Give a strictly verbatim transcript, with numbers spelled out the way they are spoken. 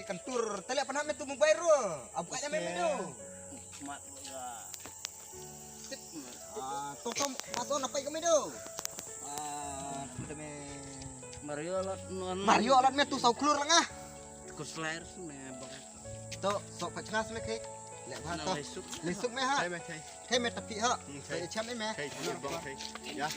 Kan tur tele pan me tu mobile ro. Abu kanya me me do. Mat ga. Tip. Ah, tong tong aso na pai kami do. Ah, tu me. Mario lot non. Mario lot me tu sau klur nga. Kus lahir me bang. To, sok ka chnas me kai. Le ba to. Lesuk. Lesuk me ha. Kai me kai. Kai me tapi ha. Kai cham me. Kai bang kai. Ya.